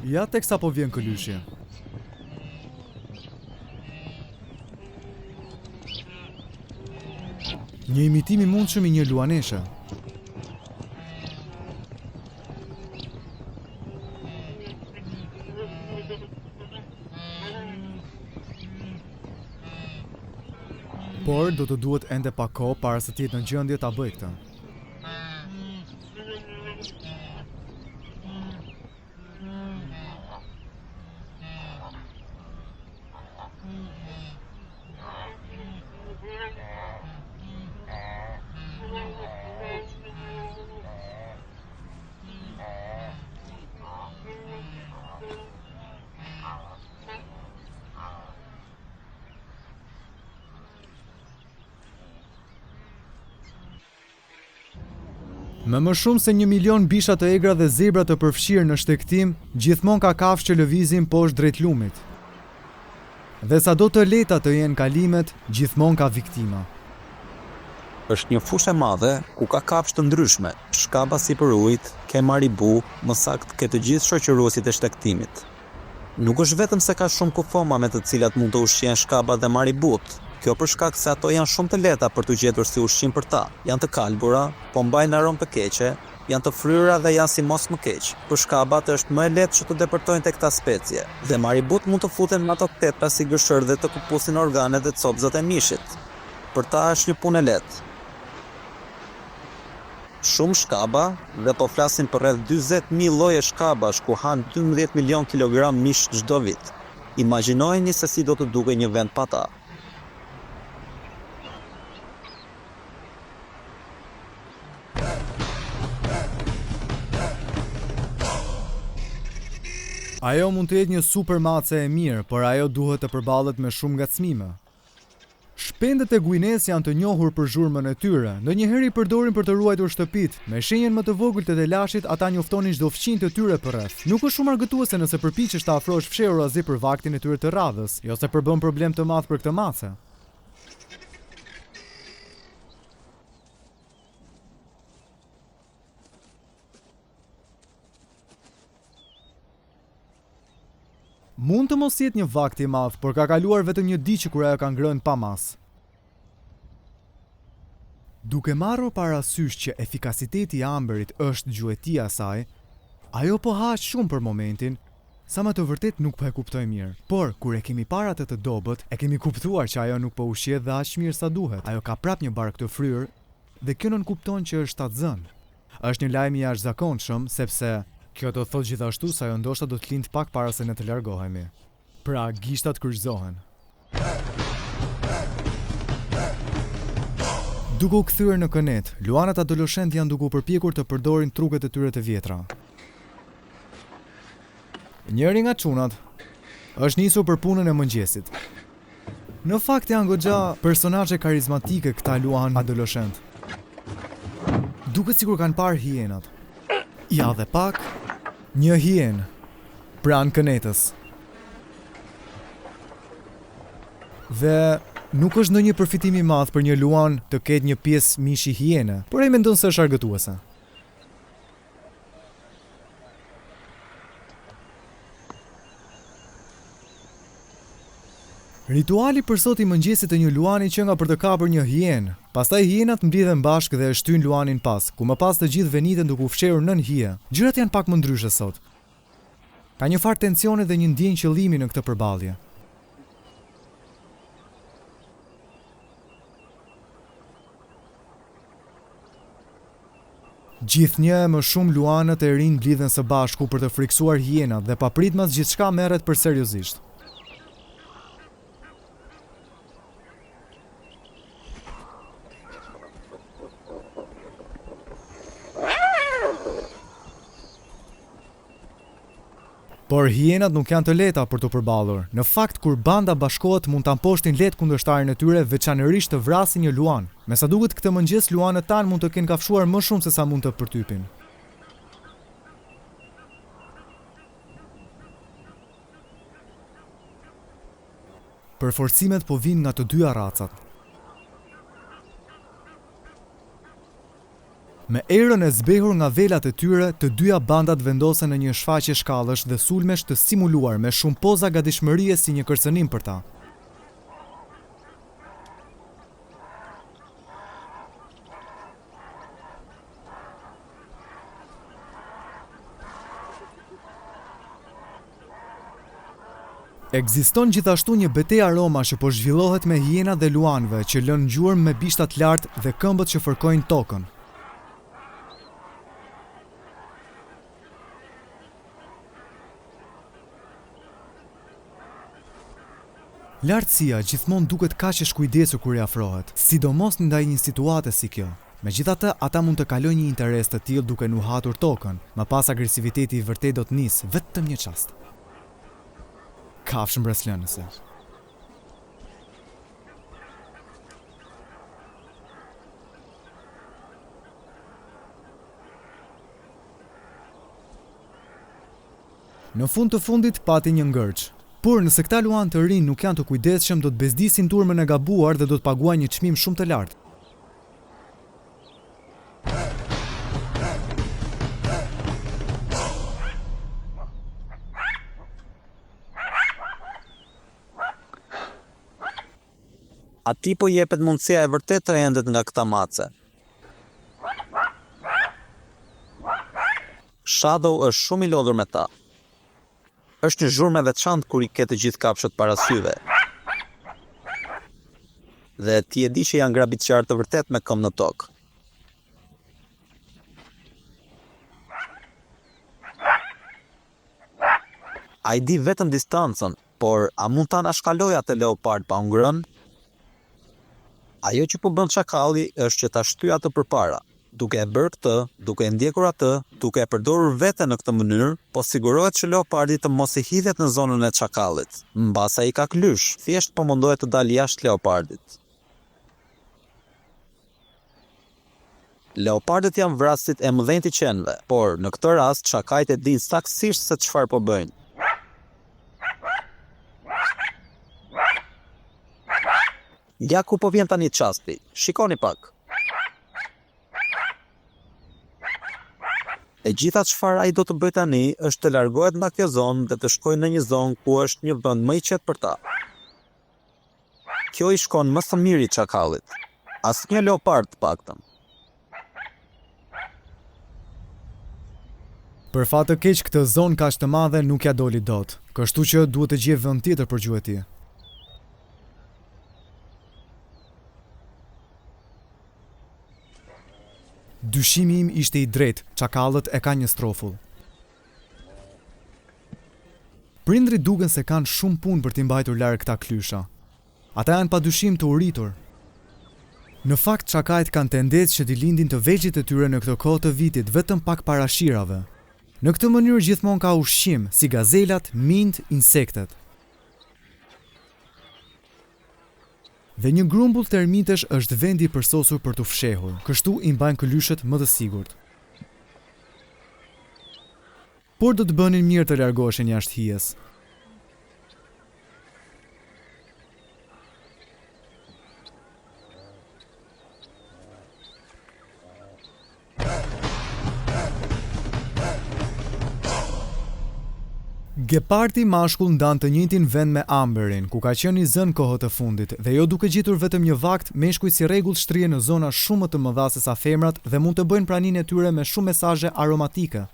Ja teksa po vjen këlyshi. Një imitim i mundshëm i një luaneshe. Por do të duhet ende pak kohë para se të jetë në gjendje ta bëjë këtë. Me më shumë se një milion bisha të egra dhe zebra të përfshirë në shtegtim, gjithmonë ka kafshë që lëvizin poshtë drejt lumit. Dhe sado të lehta të jenë kalimet, gjithmonë ka viktima. Është një fushë e madhe ku ka kafshë të ndryshme, shkaba sipër ujit, ke maribu, më saktë ke të gjithë shoqëruesit e shtegtimit. Nuk është vetëm se ka shumë kufoma me të cilat mund të ushqehen shkabat dhe maributë, kjo për shkak se ato janë shumë të lehta për t'u gjetur si ushqim për ta, janë të kalbura, po mbajnë aromë të keqe, janë të fryra dhe janë si mos më keq. Për shkabat është më e lehtë që të depërtojnë te këta specie, dhe maributë mund të futen në ato kthetra si gërshërë dhe të këpusin organet dhe copëzat e mishit. Për ta është një punë e lehtë. Shumë shkaba, dhe po flasim për rreth 40,000 lloje shkabash ku hanë 12 milionë kilogramë mish çdo vit. Imagjinojeni se si do të dukej një vend pa ta. Ajo mund të jetë një super mace e mirë, por ajo duhet të përballet me shumë ngacmime. Shpendët e Guinesë janë të njohur për zhurmën e tyre. Ndonjëherë i përdorin për të ruajtur shtëpitë. Me shenjën më të vogël të telashit, ata njoftonin çdo fqinj të tyre përreth. Nuk është shumë argëtuese nëse përpiqesh të afrohesh fshehurazi për vaktin e tyre të radhës, jo se përbën problem të madh për këtë mace. Mund të mos jetë një vakt i madh, por ka kaluar vetëm një ditë që kur ajo ka ngrënë pa masë. Duke marrur parasysh që efikasiteti i Amberit është gjuetia e saj, ajo po ha aq shumë për momentin, sa me të vërtetë nuk po e kuptoj mirë. Por, kur e kemi parë atë të dobët, e kemi kuptuar që ajo nuk po ushqehet dhe aq mirë sa duhet. Ajo ka prapë një bark të fryrë dhe kjo nënkupton që është shtatzënë. Është një lajm i jashtëzakonshëm, sepse kjo do të thotë gjithashtu se ajo ndoshta do të lindë pak para se ne të largohemi. Pra, gishtat kryqëzohen. Duke u kthyer në kënetë, luanët adoleshentë janë duke u përpjekur të përdorin truket e tyre të vjetra. Njëri nga çunat është nisur për punën e mëngjesit. Në fakt janë goxha personazhe karizmatike këta luanë adoleshentë. Duket sikur kanë parë hienat. Ja dhe pak, një hienë pranë kënetës. Dhe nuk është ndonjë përfitim i madh për një luan të ketë një pjesë mishi hiene, por ai mendon se është argëtuese. Rituali për sot i mëngjesit të një luani qenka për të kapur një hienë. Pastaj hienat mblidhen bashkë dhe e shtyjnë luanin pas, ku më pas të gjithë veniten duke u fshehur nën hije. Gjërat janë pak më ndryshe sot. Ka një farë tensioni dhe një ndjenjë qëllimi në këtë përballje. Gjithnjë e më shumë luanët e rinj mblidhen së bashku për të frikësuar hienat dhe papritmas gjithçka merret për seriozisht. Por hienat nuk janë të lehta për t'u përballur. Në fakt, kur banda bashkohet mund ta mposhtin lehtë kundërshtarin e tyre, veçanërisht të vrasin një luan. Me sa duket këtë mëngjes luanët tanë mund të kenë kafshuar më shumë se sa mund të përtypin. Përforcimet po vijnë nga të dyja racat. Me erën e zbehur nga velat e tyre, të dyja bandat vendosen në një shfaqje shkallësh dhe sulmesh të simuluar me shumë poza gatishmërie si një kërcënim për ta. Ekziston gjithashtu një betejë aromash që po zhvillohet me hienat dhe luanëve që lënë gjurmë me bishtat lart dhe këmbët që fërkojnë tokën. Lartësia gjithmonë duket kaq e shkujdesur kur i afrohet, sidomos ndaj një situate si kjo. Megjithatë, ata mund të kalojnë një interes të tillë duke nuhatur tokën, më pas agresiviteti i vërtetë do të nisë, vetëm një çast. Kafshë mbresëlënëse. Në fund të fundit pati një ngërç. Por nëse këta luanë të rinj nuk janë të kujdesshëm do të bezdisin turmën e gabuar dhe do të paguajnë një çmim shumë të lartë. Atij po i jepet mundësia e vërtetë të endet nga këta mace. Shadow është shumë i lodhur me ta. Është një zhurmë e veçantë kur i ke të gjithë kafshët para syve. Dhe ti e di që janë grabitqarë të vërtetë me këmbë në tokë. Ai di vetëm distancën, por a mund ta anashkalojë atë leopard pa u ngrënë? Ajo që po bën çakalli është që ta shtyjë atë përpara. Duke e bërë këtë, duke e ndjekur atë, duke e përdorur veten në këtë mënyrë, po sigurohet që leopardi të mos i hidhet në zonën e çakallit. Mbase ai ka këlysh, thjesht po mundohet të dalë jashtë leopardit. Leopardët janë vrasësit e mëdhenj të qenve, por në këtë rast çakajt e dinë saktësisht se çfarë po bëjnë. Ja ku po vjen tani çasti. Shikoni pak. E gjitha çfarë ai do të bëjë tani është të largohet nga kjo zonë dhe të shkojë në një zonë ku është një vend më i qetë për ta. Kjo i shkon më së miri çakallit. Asnjë leopard të paktën. Për fat të keq këtë zonë kaq të madhe nuk ia doli dot, kështu që duhet të gjejë vend tjetër për gjueti. Dyshimi im ishte i drejtë, çakallët e kanë një strofull. Prindërit duken se kanë shumë punë për t'i mbajtur larg këta klysha. Ata janë padyshim të uritur. Në fakt çakajt kanë tendencë që t'i lindin të vegjlit e tyre në këtë kohë të vitit vetëm pak para shirave. Në këtë mënyrë gjithmonë ka ushqim, si gazelat, minjtë, insektet. Dhe një grumbull termitesh është vendi i përsosur për t'u fshehur. Kështu i mbajnë këlyshët më të sigurt. Por do të bënin mirë të largoheshin jashtë hijes. Gepardi mashkull ndan të njëjtin vend me Amberin, ku ka qenë i zënë kohët e fundit, dhe jo duke gjetur vetëm një vakt, meshkujt si rregull shtrihen në zona shumë më të mëdha sesa femrat dhe mund të bëjnë praninë e tyre me shumë mesazhe aromatike.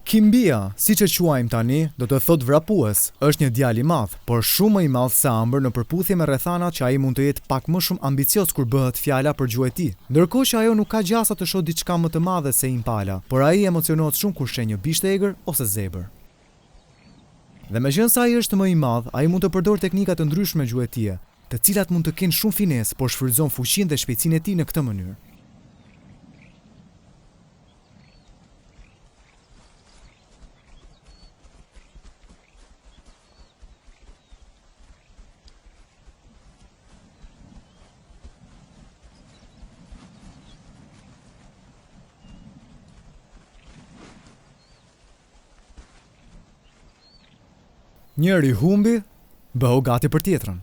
Kimbia, siç e quajmë tani, do të thotë vrapues, është një djalë i madh, por shumë më i madh se Amber në përputhje me rrethanat që ai mund të jetë pak më shumë ambicioz kur bëhet fjala për gjueti. Ndërkohë që ajo nuk ka gjasa të shohë diçka më të madhe se impala, por ai emocionohet shumë kur sheh një bisht të egër ose zebër. Dhe meqenëse ai është më i madh, ai mund të përdorë teknika të ndryshme gjuetie, të cilat mund të kenë shumë finesë, por shfrytëzon fuqinë dhe shpejtësinë e tij në këtë mënyrë. Njëri humbi, bëhu gati për tjetrën.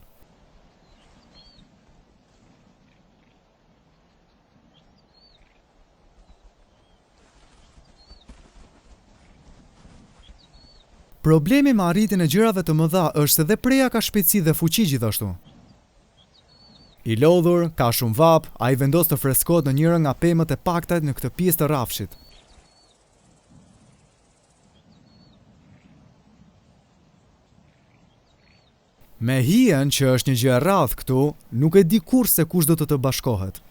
Problemi me arritjen e gjërave të mëdha është se dhe preja ka shpejtësi dhe fuqi gjithashtu. I lodhur, ka shumë vapë, ai vendos të freskohet në njërën nga pemët e pakta në këtë pjesë të rrafshit. Me hijen, që është një gjë e rrallë këtu, nuk e di kurrë se kush do të të bashkohet.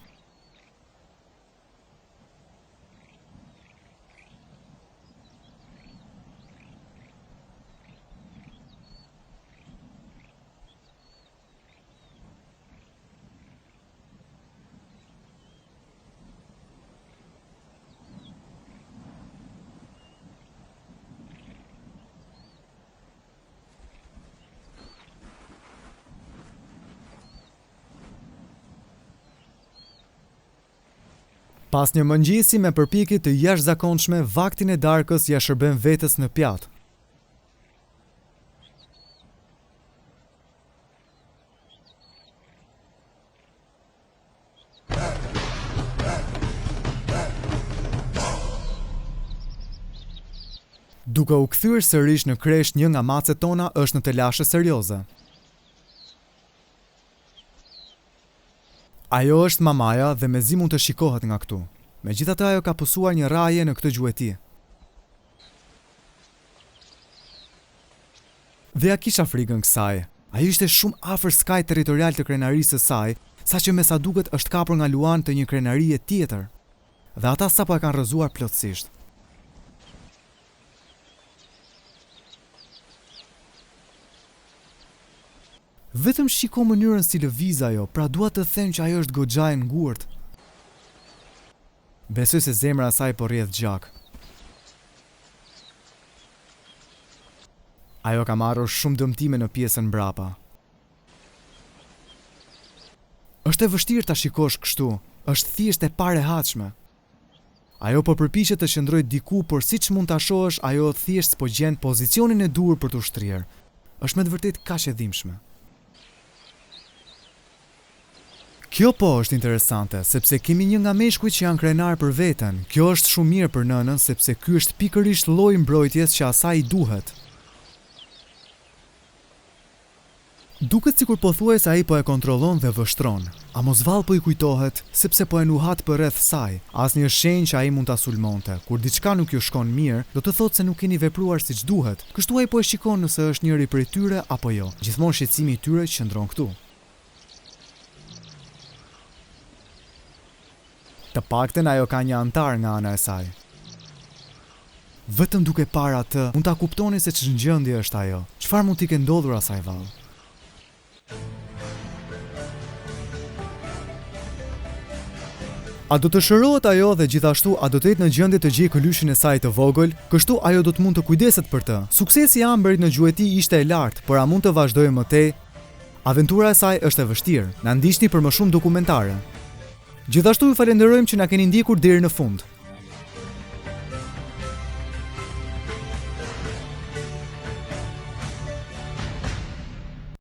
Pas një mëngjesi me përpjekje të jashtëzakonshme, vaktin e darkës ia shërben vetes në pjatë. Duke u kthyer sërish në kreshtë një nga macet tona është në telashe serioze. Ajo është mamaja dhe mezi mund të shikohet nga këtu. Megjithatë ajo ka pësuar një rrahje në këtë gjueti. Dhe ia kisha frikën kësaj. Ajo ishte shumë afër skajit territorial të krenarisë së saj, saqë me sa duket është kapur nga luanë të një krenarie tjetër. Dhe ata sapo e kanë rrëzuar plotësisht. Vetëm shiko mënyrën si lëviz ajo, pra dua të them që ajo është goxha e ngurtë. Besoj se zemra e saj po rrjedh gjak. Ajo ka marrur shumë dëmtime në pjesën mbrapa. Është e vështirë ta shikosh kështu, është thjesht e parehatshme. Ajo po përpiqet të qëndrojë diku, por siç mund ta shohësh ajo thjesht s'po gjen pozicionin e duhur për t'u shtrirë. Është me të vërtetë kaq e dhimbshme. Kjo po është interesante, sepse kemi një nga meshkujt që janë krenarë për veten. Kjo është shumë mirë për nënën, sepse ky është pikërisht lloji i mbrojtjes që asaj i duhet. Duket sikur pothuajse ai po e kontrollon dhe vështron. A mos vallë po i kujtohet, sepse po e nuhat përreth saj. Asnjë shenjë që ai mund ta sulmonte. Kur diçka nuk ju shkon mirë, do të thotë se nuk keni vepruar siç duhet. Kështu ai po e shikon nëse është njëri prej tyre apo jo. Gjithmonë shqetësimi i tyre qëndron këtu. Të paktën ajo ka një anëtar nga ana e saj. Vetëm duke parë atë, mund ta kuptoni se ç'gjendje është ajo. Çfarë mund t'i ketë ndodhur asaj vallë? A do të shërohet ajo dhe gjithashtu a do të jetë në gjendje të gjejë këlyshin e saj të vogël? Kështu ajo do të mund të kujdeset për të. Suksesi i Amberit në gjueti ishte e lartë, por a mund të vazhdojë më tej? Aventura e saj është e vështirë. Na ndiqni për më shumë dokumentare. Gjithashtu ju falenderojmë që na keni ndjekur deri në fund.